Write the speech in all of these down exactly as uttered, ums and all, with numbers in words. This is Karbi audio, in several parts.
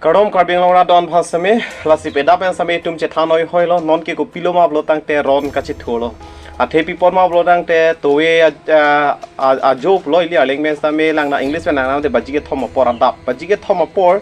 Kardom Karbi Anglong arat don aphan sitame, lasi peda pen sitame itum chethan noi hoilo, non ke kopilo ma pulo tangte ron kachithurlo. Athe pi apot ma pulo tangte towe a, a, a, ajo pulo ili arleng pen sitame lang na English pen lang nangte baji kethom apor adap. Baji kethom apor,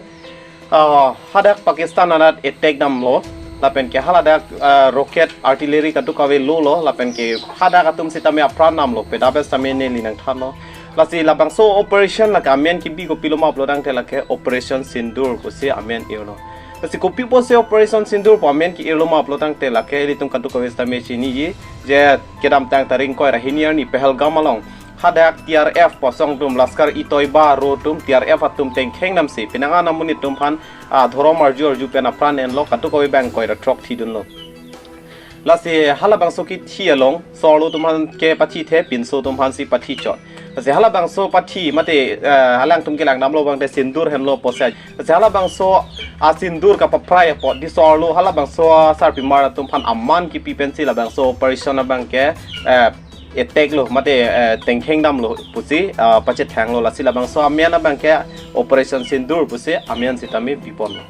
ah, hadak Pakistan anat attack damlo. Lapen ke haladak, ah, rocket artillery kadokave lolo. Lapen ke hadak atum sitame apran damlo. Peda pen sitame neli nangthanlo. Lasi labangso operation lake amen kebi kopilo ma pulo tangte lake Operation Sindoor pusi amen irlo. Lasi kopi pusi Operation Sindoor pu amen ke-irlo ma pulo tangte lake ilitum kadokave sitame chiniji, je kedamtang tarik ingkoi ra hini arni Pahalgam along hadak T R F pu asong atum, Lashkar-e-Toiba aro atum, T R F atum tengkheng damsi penang an amonit atum aphan, ah, dhorom arju arju pen apran enlo, kadokave abang ingkoi ra throk thidunlo. Lasi halabangso kithi along so-arlo atum aphan ke pathithe, pinso atum aphansi pathichot. Lasi halabangso pathi mate, eh, alangtum kelang damlo abangte sindoor henlo pusi. Lasi halabangso asindoor kapaprai apot di so-arlo halabangso asarpimar atum aphan aman kipi pensi labangso operation abang ke, eh, attack lo mate, eh, tengkheng damlo pusi, ah, pachethanglo. Lasi labangso amen abang ke Operation Sindoor pusi amen sitame biponlo.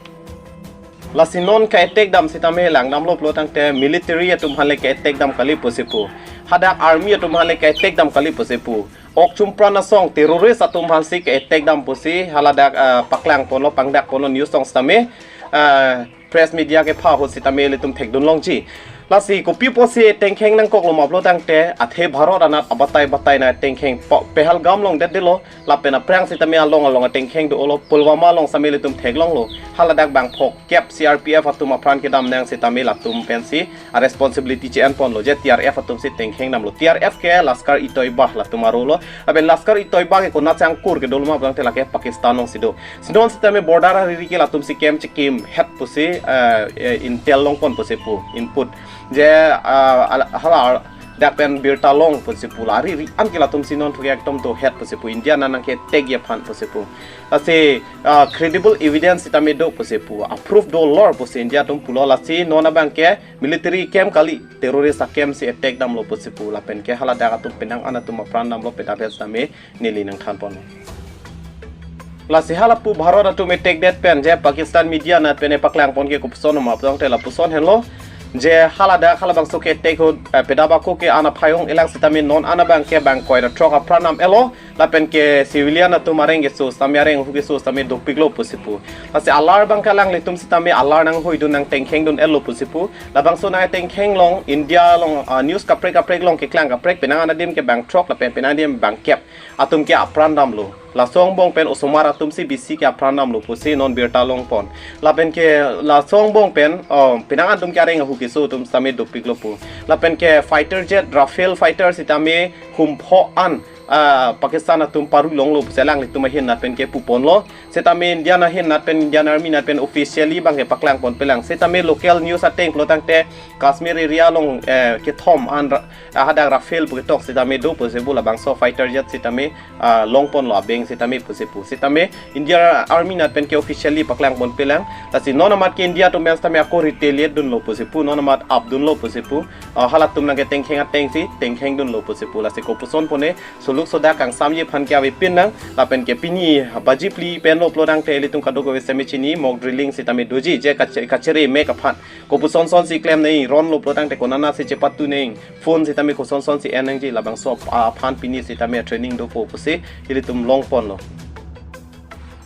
Lasi non ka-attack dam sitame lang damlo pulo tangte military atum aphan le ka-attack dam kali pusi pu. Hadak army atum aphan le ka-attack dam kali pusi pu. Ok chumpran asong terrorist atum aphansi ka-attack dam pusi haladak, ah, paklangponlo, pangdakponlo news along sitame, ah, press media kepha ahut sitame ilitum thekdun longji. Lasi kopi pusi tengkheng nangkoklo ma pulo tangte athe Bharat anat abatai batai na tengkheng po Pahalgam along detdetlo. Lapen aphrang sitame along along atengkheng dolo, Pulwama along sitame ilitum theklonglo. Haladak bangphok kep C R P F atum apran kedam nang sitame latum pensi a-responsibility che-enponlo, je T R F atumsi tengkheng damlo. T R F ke Lashkar-e-Toiba latum arolo. Lapen Lashkar-e-Toiba ke konat si angkur kedo ma pulo tangte lake Pakistan alongsi do. Si non sitame border ariri ke latumsi kem chekim het pusi, eh, eh, intel longpon pusi pu, input. Je, ah, ala- hala dak pen birta long pusi pu, la ariri an ke latumsi non thuke ekdom do het pusi pu, India anat nangke-attack ji aphan pusi pu. Lasi, ah, credible evidence sitame do pusi pu, a-proof dolor pusi India atum pulo. Lasi non abang ke military camp kali, terrorist a-camp si attack damlo pusi pu. Lapen ke haladak atum penang an atum apran damlo, peda pen sitame neli nangthanponlo. Lasi halapu Bharat atum attack det pen je Pakistan media anat pen paklangpon ke kopuson ma pulo tangte lapuson henlo. Je haladak halabangso ke attack ahut, eh, peda bako ke an aphai ong-elang sitame non an abang ke bang ingkoi ra throk apran dam-etlo. Lapen ke civilian atum areng keso sitame, areng ahu keso sitame dopiklo pusi pu. Lasi alar abang ke alanglitum sitame alar nanghoidun, nangtengkhengdun-etlo pusi pu. Labangso nangtengkheng along India along, ah, news kaprek kaprek along keklang kaprek penang an adim ke bang throk lapen penang adim bang kep atum ke apran damlo. Laso angbong pen osomar atumsi bisi ke apran damlo pusi non birta longpon. Lapen ke laso angbong pen, oh, penang an atum ke areng ahu keso atum sitame dopiklo pu. Lapen ke fighter jet, Rafale fighter sitame humpho an, ah, Pakistan atum parulonglo pusi alanglitum ahin anat pen ke puponlo. Sitame Indian ahin anat pen, Indian Army anat pen officially bang ke paklangponpelang. Sitame local news ateng pulo tangte Kashmir area along, eh, kethom an ra- ah, hadak Rafale pu ketok sitame do pusi pu, labangso fighter jet sitame, ah, longponlo abeng sitame pusi pu. Sitame India Army anat pen ke officially paklangponpelang. Lasi non amat ke India atum pen sitame ako retaliate dunlo pusi pu, non amat ap dunlo pusi pu. Ah, halatum nangketengkheng atengsi tengkhengdunlo pusi pu. Lasi kopuson pone, suluk sodak kangsamji aphan ke avepin nang, lapen ke pini baji phli pen lo pulo tangte ilitum kadokave sitame chini, mock drilling sitame doji, je kache- kachere mek aphan. Kopuson sonsi klem nangji, ronlo pulo tangte konatsi chepatu nangji, phone sitame koson sonsi en nangji, labangso ap- aphan pini sitame training dopo pusi ilitum longponlo.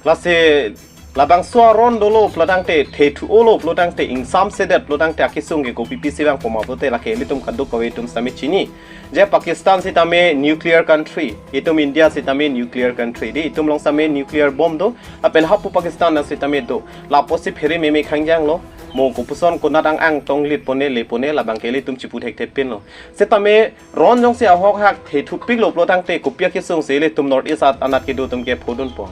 Lasi labangso aron dolo pulo tangte, thethu-olo pulo tangte, ingsamsedet pulo tangte akesung ke kopi pisi vangpo ma pulote lake ilitum kadokave atum sitame chini. Je Pakistan sitame nuclear country, itum India sitame nuclear country, di itum along sitame nuclear bomb do, lapen hapu Pakistan anat sitame do. Lapusi phere meme khangjanglo, mo kopuson konat ang ang tonglit pone le pone labang ke ilitum chipu thekthepinlo. Sitame ron jongsi ahok hak thethupiklo pulo tangte kopi akesungsi ilitum North East at- anat kedo atum ke phodunpo.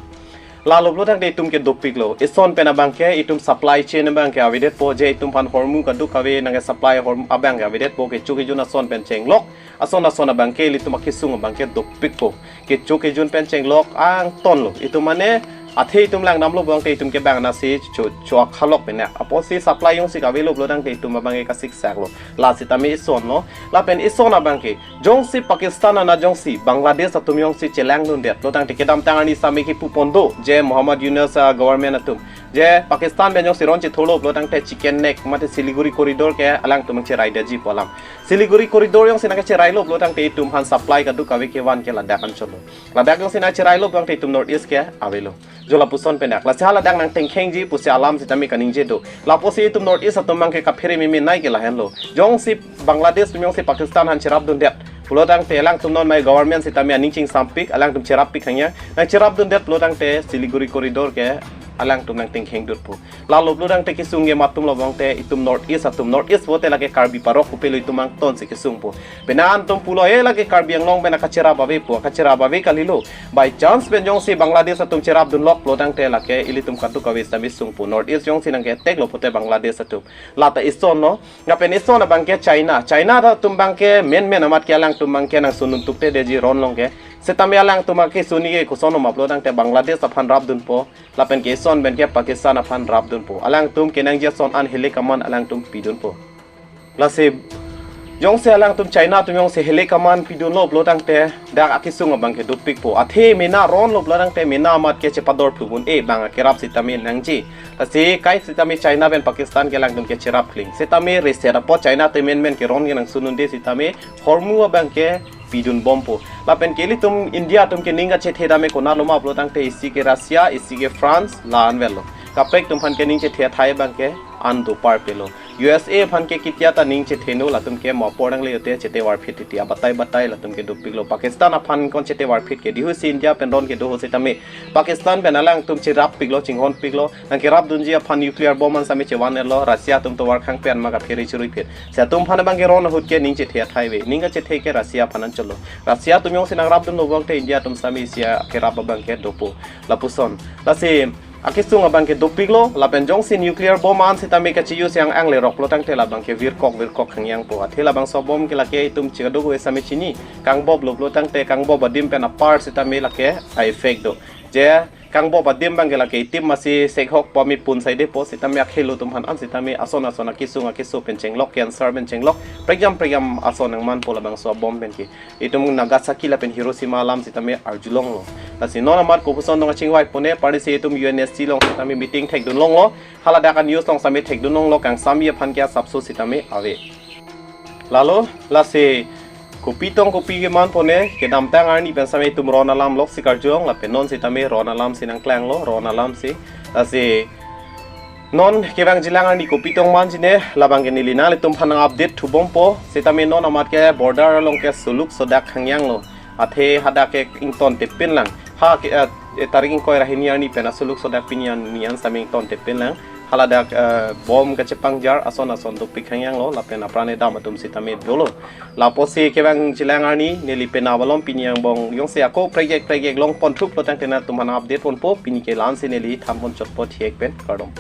Lalo pulo tangte itum ke dopiklo. Eson pen abang ke itum supply chain abang ke avedetpo, je itum aphan hormu kadokave nangke supply hormu abang ke avedetpo, kecho kejun ason pen chenglok. Ason ason abang ke ilitum akesung abang ke dopikpo. Kecho kejun pen chenglok angtonlo. Itum mane Athe itum langdamlo pulote itum ke bang nasi cho cho akhalok pen ya. Apotsi supply jongsi kavelo pulote itum abang ke kasik saklo. La sitame isonlo. Lapen ison abang ke jongsi Pakistan ana jongsi Bangladesh atum jongsi chelangdundet pulote kedamtang arni sitame kipu pon do je Muhammad Yunus, ah, government atum je Pakistan pen jongsi ron chethurlo pulote chicken neck mate Siliguri corridor ke alangtum cherai daji pu alam. Siliguri corridor jongsi nangkecherailo pulote itum aphan supply kadokave kevan ke ladak anchotlo. Ladak jongsi nangcherailo pulote itum North East ke avelo. Jo lapuson pen dak. Lasi haladak nangtengkhengji pusi alam sitame kaningje do. Lapusi itum North East atum abang ke kaphere mimi nai ke lahenlo. Jongsi Bangladesh atum jongsi Pakistan aphan cherapdundet pulote alangtum non mai government sitame aning chingsampik, alangtum cherappik hangya. Nangcherapdundet pulote Siliguri corridor ke alangtum nangtengkhengdunpo. Lalo pulote kesung ke matum lo pulote itum North East atum, North East pulote lake Karbi parok kopilo itum angton si kesungpo. Penang atum pulo, eh, lake Karbi Anglong pen akacherap avepo, akacherap ave kalilo. By chance pen jongsi Bangladesh atum cherapdunlok pulote lake ilitum kadokave sitame sungpo. North East jongsi nangketeklo pulote Bangladesh atum. Lata isonlo. Lapen ison abang ke China. China atum abang ke menmen amat ke alangtum abang ke nangsun un tukte deji ron along ke. Sitame alangtum akesung ke koson ma pulote Bangladesh aphan rapdunpo. Lapen ke ison pen ke Pakistan aphan rapdunpo. Alangtum kenangji ason an helik aman alangtum pidunpo. Lasi jongsi alangtum China atum jongsi helik aman pidunlo pulote dak akesung abang ke dopikpo. Athe mena ronlo pulote mena amat ke chepador phlu un-e, bang akerap sitame nangji. Lasi kai sitame China pen Pakistan ke alangtum ke cherap kling. Sitame reset apot China atum menmen ke ron ke nangsun unde sitame hormu abang ke pidunbompo. Lapen ke ilitum India atum ke ning kachethe dam ke konatlo ma pulote isi ke Russia, isi ke France, la-an avelo. Kaprek atum aphan ke ning chethe athai abang ke an doparpelo. U S A aphan ke ketia ta ning chetheno, latum ke mo apor nangle yote chetevarphit titi abatai batai latum ke dopiklo. Pakistan aphan kon chetevarphit ke dihusi India pen ron kedo ho sitame Pakistan pen alangtum cherappiklo, chinghonpiklo. Nangkerapdunji aphan nuclear bomb an sitame chevan-etlo, Russia atum tovar khang pen ma kaphere chiruiphit. Si atum aphan abang ke ron ahut ke ning chethe athai ave. Ning kachethe ke Russia aphan anchotlo. Russia atum jongsi nangrapdunlo pulote India atum sitame isi akerap abang ke dopo. Lapuson. Lasi akesung abang ke dopiklo, lapen jongsi nuclear bomb an sitame kachi-use ang-angle rok pulote labang ke virkok virkok hangyangpo. Athe labangso bomb ke lake itum chikadokave sitame chini. Kangboplo pulote kangbop adim pen apar sitame lake a-effect do. Je kangbop adim abang ke lake itim masi sekhok pami pun saidepo sitame akhelo atum aphan an sitame ason ason akesung akeso pen chenglok, cancer pen chenglok, prekjam prekjam ason nangmanpo labangso bomb pen ke. Itum Nagasaki lapen Hiroshima alam sitame arjulonglo. Lasi non amat kopuson dong achingvai pone, parisi itum U N S C along sitame meeting thekdunlonglo. Haladak a-news along sitame thekdunlonglo, kangsamji aphan ke asapso sitame ave. Lalo, lasi kopi tong kopi keman pone, kedamtang arni pen sitame itum ron alam loksi karjulong, lapen non sitame ron alam si nangklanglo, ron alam si. Lasi non kevangjilang arni kopi tong manji ne, labang ke neli nanglitum aphan nang-update thubompo, sitame non amat ke border along ke suluk sodak hangyanglo. Athe hadak ke ingtontepinlang. Ha ke, eh, eh, tarik ingkoi ra hini arni pen asuluk sodak pini an ni an sitame ingtontepinlang. Haladak, eh, bomb kachepangjar ason ason dopik hangyanglo, lapen apran edam atum sitame dolo. Lapusi kevangjilang arni neli pen avalom pini angbong jongsi ako prekjak prekjak longpon thup pulote nangtum aphan update ponpo, pini ke la-an si neli thanpon chotpo, thek pen kardom.